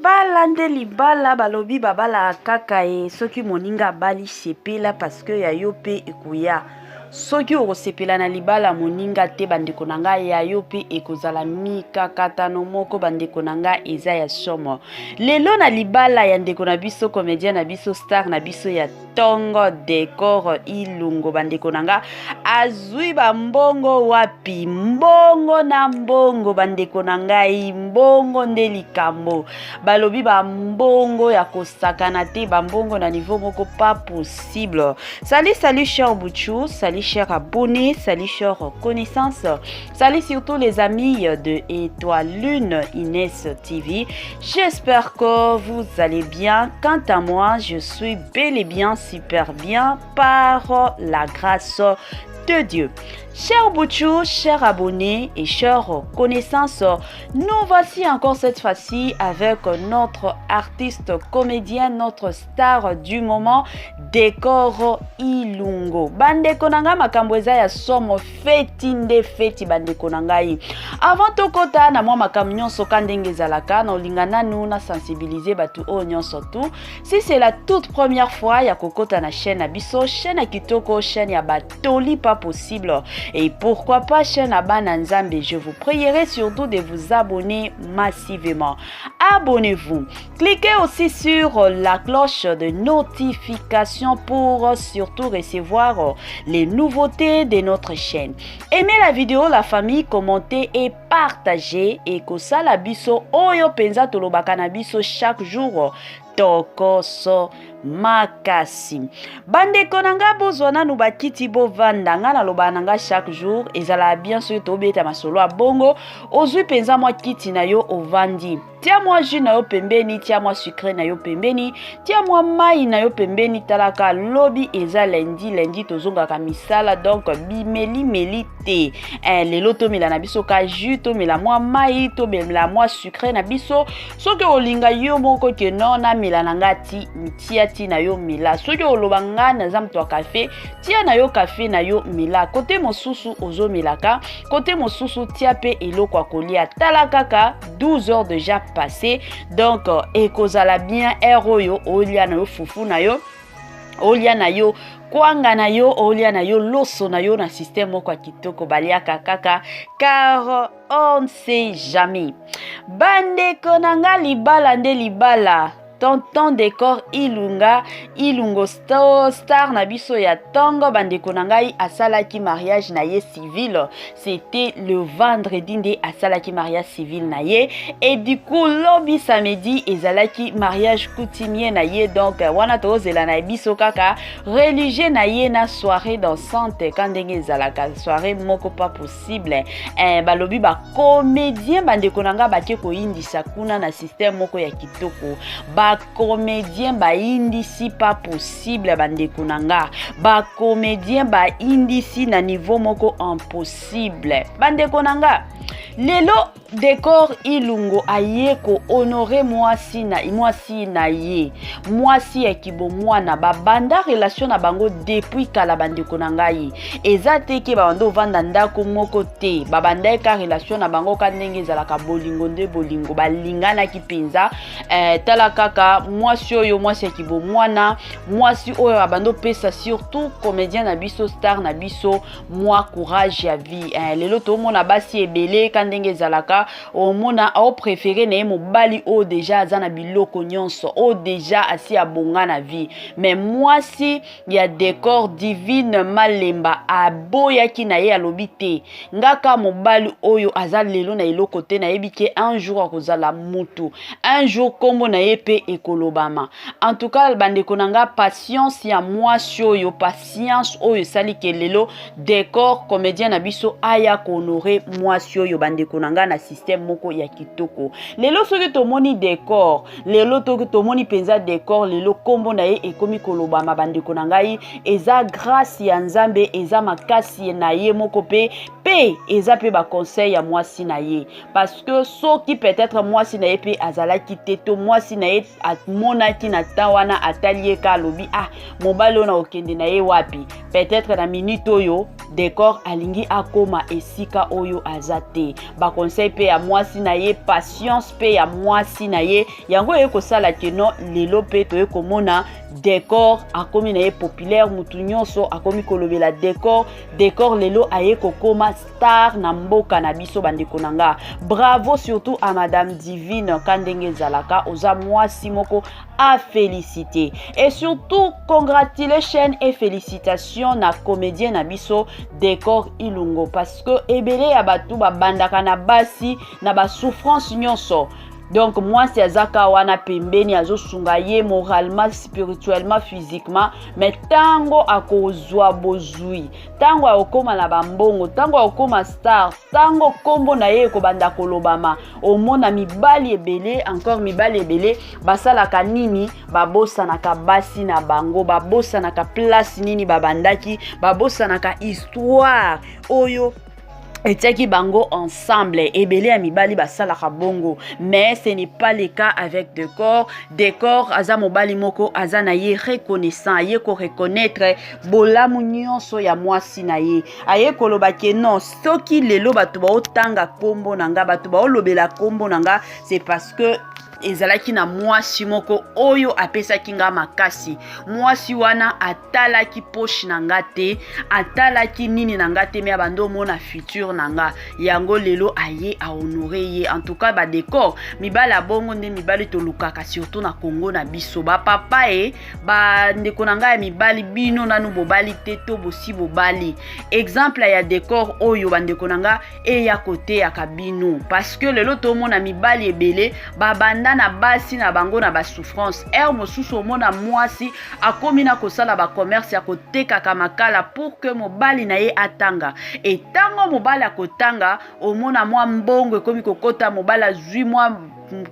Libala nde libala, balobi babalaka kaka ye soki moninga abali sepela parce que ya yo pe ekoya. Soki okosepela na libala moninga te bandeko na ngai, ya yo pe ekozala mikakatano moko bandeko na ngai, eza ya somo. Lelo na libala ya ndeko na biso comédien na biso star na biso ya tongo Decor Ilungo bandeko na nga, azwi bambongo wapi? Mbongo na mbongo bandeko na ngai, mbongo nde likambo. Balobi bambongo ya kosakana te, bambongo na niveau moko pas possible. Salut, salut cher Bouchou, salut cher abonné, salut cher connaissance, salut surtout les amis de Étoile Lune Inès TV. J'espère que vous allez bien. Quant à moi, je suis bel et bien super bien par la grâce de Dieu. Cher Bouchou, cher abonné et chers connaissances, nous voici encore cette fois-ci avec notre artiste comédien, notre star du moment, Decor Ilungo. Bandeko na nga, makambo eza ya somo, feti nde feti bandeko na ngai. Avant tokota na mwa makambo nyonso ka ndenge ezalaka, na olinga nanu na sensibiliser bato oyo nyonso tout. Si c'est la toute première fois ya kokota na chaîne na biso, chaîne ya kitoko, chaîne ya batoli pas possible, et pourquoi pas chaîne ya bana Nzambe, je vous prierai surtout de vous abonner massivement. Abonnez-vous. Cliquez aussi sur la cloche de notification pour surtout recevoir les nouveautés de notre chaîne. Aimez la vidéo, la famille, commentez et partagez. Et kosala biso oyo penza tolobaka na biso chaque jour, tokoso makasi. Bandeko na nga, bozwa nanu bakiti bovanda. Nga nalobaka na nga chaque jour, ezalaka bien soki tobeta masolo ya bongo, ozwi mpenza mwa kiti na yo, ovandi, tia mwa jus na yo pembeni, tia mwa sucré na yo pembeni, tia mwa mai na yo pembeni. Talaka, lobi eza lundi, lundi tozongaka misala, donc bimelimeli te. Lelo tomela na biso ka jus, tomela mwa mai, tomela mwa sucré na biso. Soki olinga yo moko ke non, namela na nga ti, tia ti na yo, mela. Soki oloba nga naza moto ya kafe, tia na yo kafe na yo, mela. Kote mosusu ozomelaka, kote mosusu tia mpe eloko ya kolia. Tala kaka, 12 heures déjà passé, donc ekozala bien heure oyo olia na yo fufu na yo, olia na yo kwanga na yo, olia na yo loso na yo na système moko ya kitoko. Baliaka kaka car on ne sait jamais. Bandeko na nga, libala nde libala. Tonton Decor Ilunga, Ilungo star na biso ya ntongo, bandeko na ngai, asalaki mariage na ye civil. C'était le vendredi nde asalaki mariage civil na ye, et du coup lobi samedi ezalaki mariage coutumier na ye. Donc wana tozela na biso kaka religieux na ye na soirée dansante ka ndenge ezalaka, soirée moko pas possible. Balobi bacomédien, bandeko na ngai, bake koyindisa kuna na système moko ya kitoko. Bacomédien bayindisi pas possible, bandeko na nga, bacomédien bayindisi na niveau moko impossible. Bandeko na nga, lelo Decor Ilungo aye kohonorer mwasi na ye, mwasi ya kibomwana. Babanda relation na bango depuis kala, bandeko na ngai. Eza te ke babanda ovanda ndako moko te, babanda eka relation na bango ka ndenge ezalaka, bolingo nde bolingo, balinganaki mpenza. Tala kaka mwasi oyo, mwasi ya kibomwana, mwasi oyo abanda opesa surtout comédien na biso, star na biso, mwa courage ya vie. Lelo tomona basi ebele ka ndenge ezalaka, omona aopréférer na ye mobali oyo déjà aza na biloko nyonso, oyo déjà asi abonga na vie. Mais mwasi ya Décor, Divine Malemba, aboyaki na ye, alobi te, ngaka mobali oyo aza lelo na eloko te, nayebi ke un jour akozala mutu, un jour nkombo na ye mpe ekolobama. En tout cas, bandeko na nga, patience ya mwasi oyo, patience oyo esali ke lelo Décor comédien na biso aya kohonorer mwasi oyo, bandeko na nga, na système moko ya kitoko. Lelo soki tomoni Décor, lelo tomoni mpenza Décor, lelo nkombo na ye ekomi kolobama, bandeko na ngai, eza grâce ya Nzambe, eza makasi na ye moko mpe eza mpe baconseil ya mwasi na ye, parce que soki peut-être mwasi na ye mpe azalaki te, to mwasi na ye amonaki na temps wana, atali ye ka, alobi: "Ah, mobali oyo na kokende na ye wapi?" Peut-être na minute oyo Décor alingi akóma esika oyo aza te. te. Baconseil mpe ya mwasi na ye, patience mpe ya mwasi na ye, yango eye kosala que non, lelo mpe toye komona Décor akomi na ye populaire, mutu nyonso akomi kolobela Décor. Décor lelo aye kokoma star na mboka na biso. Bandeko na nga, bravo surtout à madame Divine. Ka ndenge ezalaka, oza mwasi moko à féliciter. Et surtout, congratulations et félicitations na comédien na biso Décor Ilungo, parce que ebele ya bato babandaka na basi na basouffrance nyonso. Donc mwasi azaka wana pembeni, azosunga ye moralement, spirituellement, physiquement, mais ntango akozwa bozwi, ntango akokóma na bambongo, ntango akokóma star, ntango nkombo na ye ekobanda kolobama, omona mibali ebele, encore mibali ebele basalaka nini? Babosanaka basi na bango, babosanaka place nini babandaki, babosanaka histoire oyo etiaki bango ensemble. Ebele ya mibali basalaka bongo, mais ce n'est pas le cas avec Décor. Décor aza mobali moko aza na ye reconnaissant, aye koreconnaître bolamu nyonso ya mwasi na ye. Aye koloba que non, soki lelo bato baotanga nkombo na nga, bato baolobela nkombo na nga, c'est parce que ezalaki na mwasi moko oyo apesaki nga makasi. Mwasi wana atalaki poche na nga te, atalaki nini na nga te, mais abandi omona futur na nga. Yango lelo aye ahonorer ye. En tout cas, badécor, mibali ya bongo nde mibali tolukaka, surtout na Kongo na biso. Bapapa e bandeko na ngai ya mibali, bino nanu bobali te to bosi bobali, exemple ya Décor oyo, bandeko na nga, eya koteyaka bino, parce que lelo tomona mibali ebele babanda na basi na bango na basouffrance. Heure mosusu omona mwasi akomi na kosala bacommerce ya kotekaka makala pour que mobali na ye atanga. Etango mobali akotanga, omona mwa mbongo ekomi kokota, mobali azwi mwa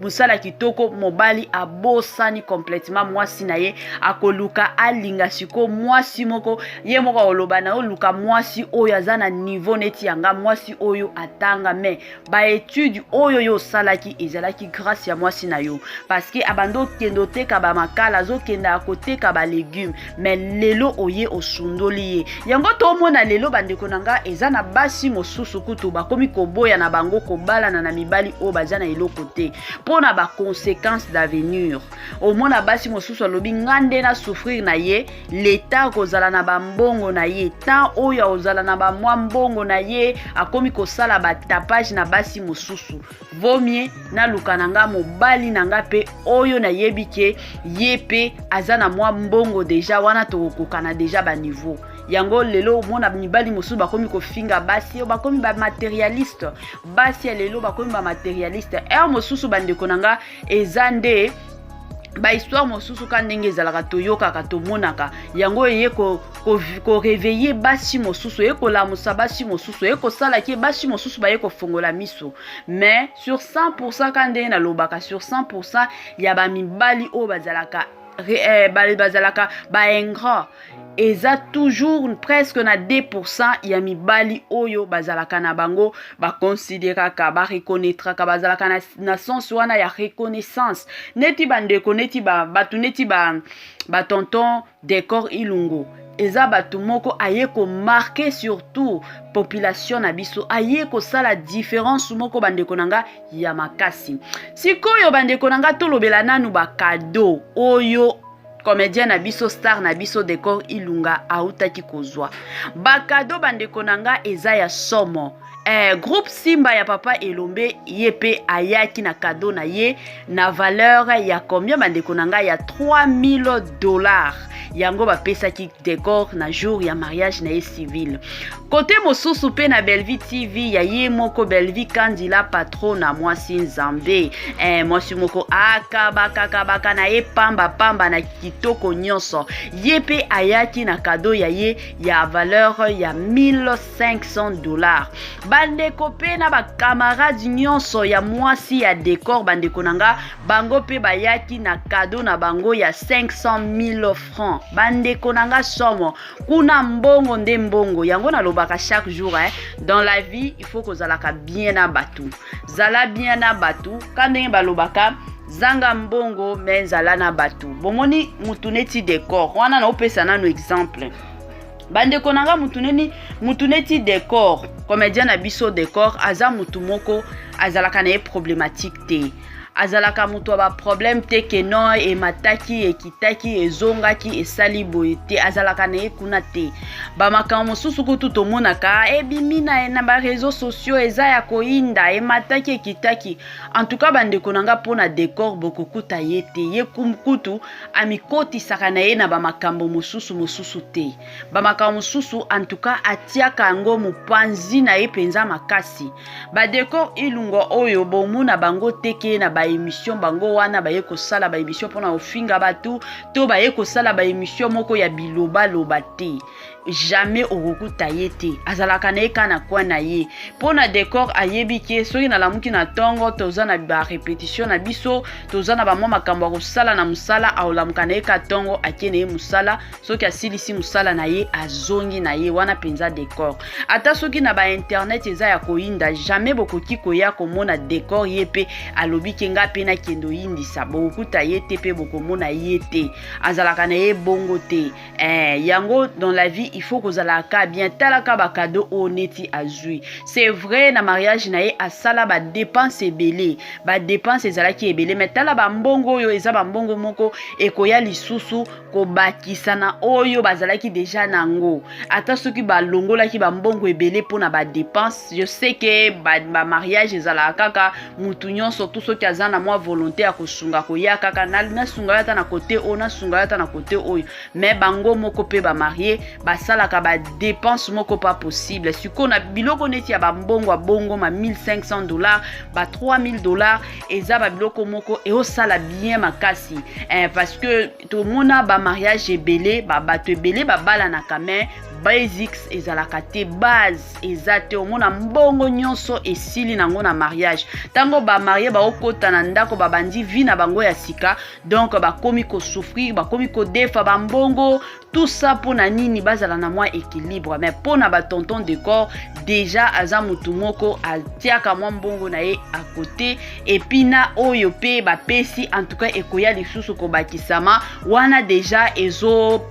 mosala kitoko, mobali abosani complètement mwasi na ye. Akoluka alinga sikoyo mwasi moko, ye moko akoloba na oluka mwasi oyo aza na niveau neti yanga, mwasi oyo atanga. Mais baétude oyo yo osalaki ezalaki grâce ya mwasi na yo, parce que abandi okende oteka bamakala, azokende koteka balégume, mais lelo oye osundoli ye. Yango tomona lelo, bandeko na nga, eza na basi mosusu kutu bakomi koboya na bango kobalana na mibali oyo baza na eloko te, mpo na baconséquence d'avenir. Omona basi mosusu alobi: "Nga nde na souffrir na ye." Leta akozala na bambongo na ye, temps oyo akozala na bamwa mbongo na ye, akomi kosala batapage na basi mosusu. Vomie naluka na nga mobali na nga mpe oyo nayebi que ye mpe aza na mwa mbongo déjà, wana tokokokana déjà baniveau. Yango lelo omona mibali mosusu bakomi kofinga basi oyo bakomi bamatérialiste. Basi ya lelo bakomi bamatérialiste. Heure mosusu, bandeko na nga, eza nde bahistoire mosusu ka ndenge ezalaka, toyokaka, tomonaka yango, eye koréveiller basi mosusu, eye kolamusa basi mosusu, eye kosalaki basi mosusu baye kofongola miso. Mais sur 100, ka ndenge nalobaka, sur 100 ya bamibali oyo bazalaka baingrat, eza toujours presque na 2 ya mibali oyo bazalaka na bango, baconsidéraka, bareconnaîtraka, bazalaka na sens wana ya reconnaissance, neti bandeko, neti bato neti batonton Décor Ilungo. Eza bato moko aye komarquer surtout population na biso, aye kosala différence moko, bandeko na nga, ya makasi. Sikoyo, bandeko na nga, tolobela nanu bacadeau oyo comédien na biso, star na biso Décor Ilunga autaki kozwa. Bacadeau, bandeko na nga, eza ya somo. Groupe Simba ya papa Elombe, ye mpe ayaki na cadeau na ye na valeur ya combien, bandeko na ngai? Ya 3000 $. Yango bapesaki Décor na jour ya mariage na ye civil. Kote mosusu mpe na Belvi TV ya ye moko Belvi Kandila, patron na mwasi Nzambe, mwasi moko akabakakabaka na ye pambapamba na kitoko nyonso, ye mpe ayaki na cadeau ya ye ya valeur ya 1500 $. Bandeko mpe na bakamarade nyonso ya mwasi ya Décor, bandeko na nga, bango mpe bayaki na cadeau na bango ya 500 000 francs. Bandeko na nga, somo kuna, mbongo nde mbongo. Yango nalobaka chaque jour, hein, dans la vie il faut kozalaka bien na bato, zala bien na bato. Ka ndenge balobaka, zanga mbongo mais zala na bato. Bomoni mutu neti Décor wana, naopesa nano exemple. Bandeko na nga, mutu neni, mutu neti Décor, comédien na biso Décor, aza mutu moko azalaka na ye problématique te, azalaka moto ya baproblème te, ke non, emataki, ekitaki, ezongaki, esali boye te, azalaka na ye kuna te. Bamakambo mosusu kutu tomonaka ebimi na baréseaux sociaux, eza ya koyinda, emataki, ekitaki. En tout cas, bandeko na nga, mpona Décor bokokuta ye te. Ye kutu amikotisaka na ye na bamakambo mosusu mosusu te. Bamakambo mosusu, en tout cas, atiaka yango mopanzi na ye mpenza makasi. Badécor Ilungo oyo, bomona bango teke na baémission bango wana, baye kosala baémission mpona kofinga bato to baye kosala baémission moko ya bilobaloba te. Jamais okokuta ye te, azalaka na ye kaka na coin na ye. Mpo na Décor, ayebi ke soki nalamuki na ntongo, toza na barépétition na biso, toza na bamwa makambo ya kosala na mosala. Aolamuka na ye ka ntongo, ake na ye mosala. Soki asilisi mosala na ye, azongi na ye wana mpenza. Décor, ata soki na bainternet eza ya koyinda, jamais bokoki koya komona Décor ye mpe alobi ke nga mpe nakende oyindisa. Bokokuta ye te mpe bokomona ye te, azalaka na ye bongo te. Yango, dans la vie, il faut kozalaka bien. Talaka bacadeau oyo neti azwi. C'est vrai, na mariage na ye asala badépenses ebele, badépenses ezalaki ebele, mais tala bambongo oyo, eza bambongo moko ekoya lisusu kobakisa na oyo bazalaki déjà nango. Ata soki balongolaki bambongo ebele mpona badépenses, je sais ke bamariage ba ezalaka kaka mutu nyonso tu, soki aza na mwa volonté ya kosunga, koya kaka, nasunga yo ata na kote oyo, nasunga yo ata na kote oyo. Mais bango moko mpe bamariés basalaka badépenses moko pas possible. Sikoyo na biloko neti ya bambongo ya bongo, ma 1500 $, ba 3000 $, eza babiloko moko eosala bien makasi, parce que tomona bamariage ebele, bato ebele babalanaka, mais basics ezalaka te, base eza te. Omona mbongo nyonso esili nango na mariage. Ntango bamariés baokota na ndako, babandi vie na bango ya sika, donc bakomi kosouffrir, bakomi kodefa bambongo, tout ça. Mpona nini? Bazala na mwa équilibre. Mais mpona batonton Décor, déjà aza motu moko atiaka mwa mbongo na ye à côté, et puis na oyo mpe bapesi, en tout cas ekoya lisusu kobakisama wana. Déjà ezo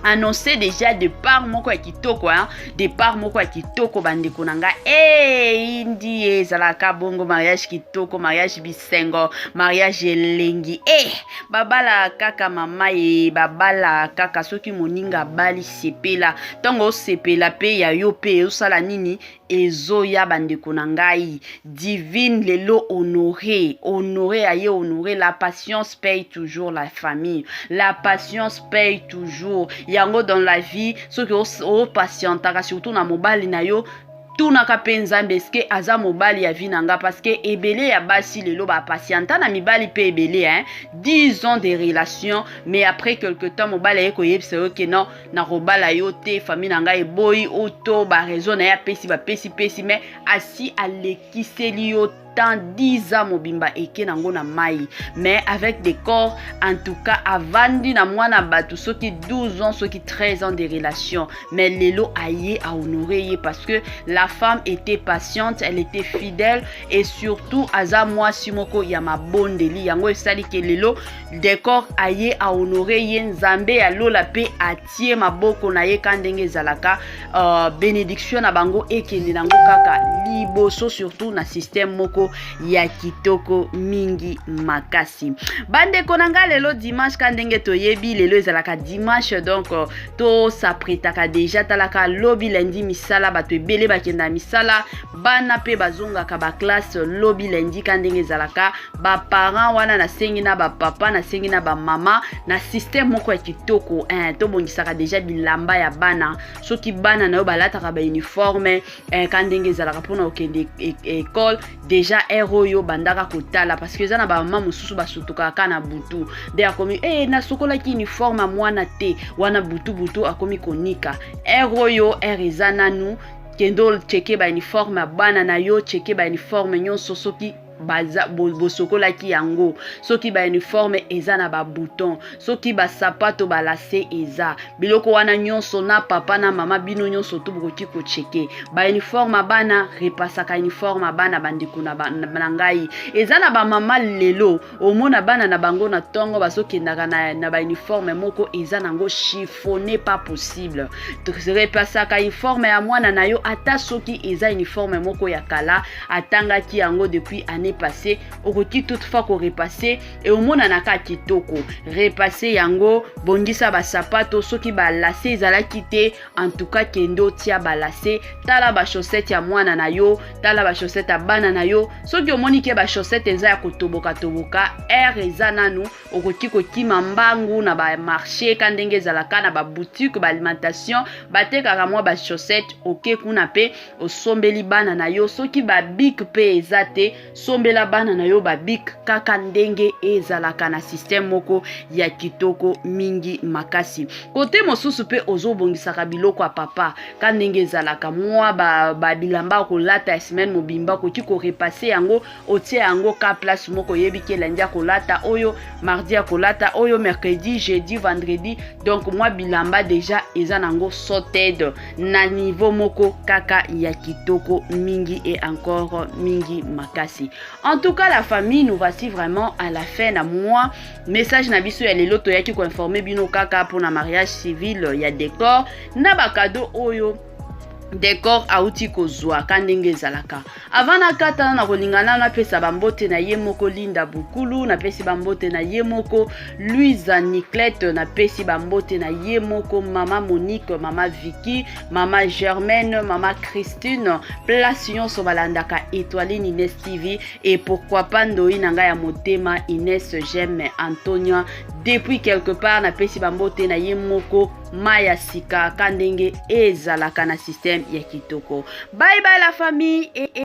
annoncé déjà départ moko ya kitoko, hein? Départ moko ya kitoko, bandeko na nga. E indi ezalaka bongo, mariage kitoko, mariage bisengo, mariage elengi. E babala kaka mama ye, babala kaka. Soki moninga abali, sepela. Ntango osepela mpe ya yo mpe osala nini, ezoya. Bandeko na ngai, Divine lelo honoré, honoré, aye honoré. La patience paye toujours, la famille, la patience paye toujours. Yango, dans la vie, soki opatientaka, surtout na mobali na yo, tunaka mpe Nzambe: eske aza mobali ya vie na nga? Parce que ebele ya basi lelo bapatienta na mibali mpe ebele, hein? 10 ans de relation, mais après quelque temps mobali aye koyebisa yo ke non, nakobala yo te, famille na ngai eboyi, oto baraison na ye apesi, bapesi pesi, mais asi alekiseli yo temps, 10 ans mobimba eke nango na mai. Mais avec Décor, en tout cas, avandi na mwana bato soki 12 ans, soki 13 ans de relation, mais lelo aye ahonoré ye parce que la femme était patiente, elle était fidèle et surtout aza mwasi moko ya mabondeli. Yango esali ke lelo Décor aye ahonoré ye. Nzambe ya lola mpe atie maboko na ye ka ndenge ezalaka, bénédiction na bango ekende nango kaka liboso, surtout na système moko ya kitoko mingi makasi. Bandeko na nga, lelo dimanche, ka ndenge toyebi, lelo ezalaka dimanche, donc tos'apprêtaka déjà. Talaka lobi lundi, misala, bato ebele bakenda misala, bana mpe bazongaka baclasse lobi lundi. Ka ndenge ezalaka, baparent wana, nasengi na bapapa, nasengi na bamama, na système moko ya kitoko, tobongisaka déjà bilamba ya bana. Soki bana na yo balataka bauniforme, ka ndenge ezalaka mpona kokende école, déjà heure oyo bandaka kotala, parce que eza na bamama mosusu basutukaka kaka na butu nde akomi nasokolaki uniforme ya mwana te. Wana butu butu akomi konika. Heure oyo, heure eza nanu, kende ochecker bauniforme ya bana na yo, checker bauniforme nyonso soki baza bosokolaki yango, soki bauniforme eza na babouton, soki basapato balase eza biloko wana nyonso, na papa na mama, bino nyonso to bokoki kochecker bauniforme ya bana. Repassaka uniforme ya bana, bandeko na ngai. Eza na bamama lelo omona bana na bango na ntongo bazokendaka na bauniforme moko eza nango chiffonné, pas possible. Repassaka uniforme ya mwana na yo, ata soki eza uniforme moko ya kala, atangaki yango depuis année passée, okoki toutefois korepasser e omonanaka kitoko. Repasser yango, bongisa basapato, soki balacets ezalaki te, en tout cas kende otia balacets. Tala bachaussette ya mwana na yo, tala bachaussette ya bana na yo. Soki omoni ke bachaussette eza ya kotoboka-toboka, aire eza nanu, okoki kokima mbangu na bamarché, ka ndenge ezalaka na baboutique baalimentation, batekaka mwa bachaussette. Oke kuna mpe osombeli bana na yo. Soki babic mpe eza te, sombela bana na yo babic, kaka ndenge ezalaka na système moko ya kitoko mingi makasi. Kote mosusu mpe ozobongisaka biloko ya papa, ka ndenge ezalaka, mwa babilamba ba kolata ya semaine mobimba, okoki korepasser yango, otie yango ka place moko. Oyebi ke lundi akolata oyo, mardi akolata oyo, mercredi, jeudi, vendredi. Donc mwa bilamba déjà eza nango sorted na niveau moko kaka ya kitoko mingi et encore mingi makasi. En tout cas, la famille, nous voici vraiment à la fin na mwa message na biso ya lelo. Toyaki koinformer bino kaka mpona mariage civil ya Décor na bacadeau oyo Décor auti kozwa, ka ndenge ezalaka. Avant nakatana na kolinga nano napesa bambote na ye moko Linda Bukulu, napesi bambote na ye moko Louise Niclette, napesi bambote na ye moko mama Monique, mama Vicky, mama Germaine, mama Christine, place nyonso balandaka Étoiline Ines TV. Et pourquoi pas ndoi na ngai ya motema, Ines Geme Antonia, depuis quelque part, napesi bambote na ye moko Maya Sika, ka ndenge ezalaka na système ya kitoko. Bye bye la famille et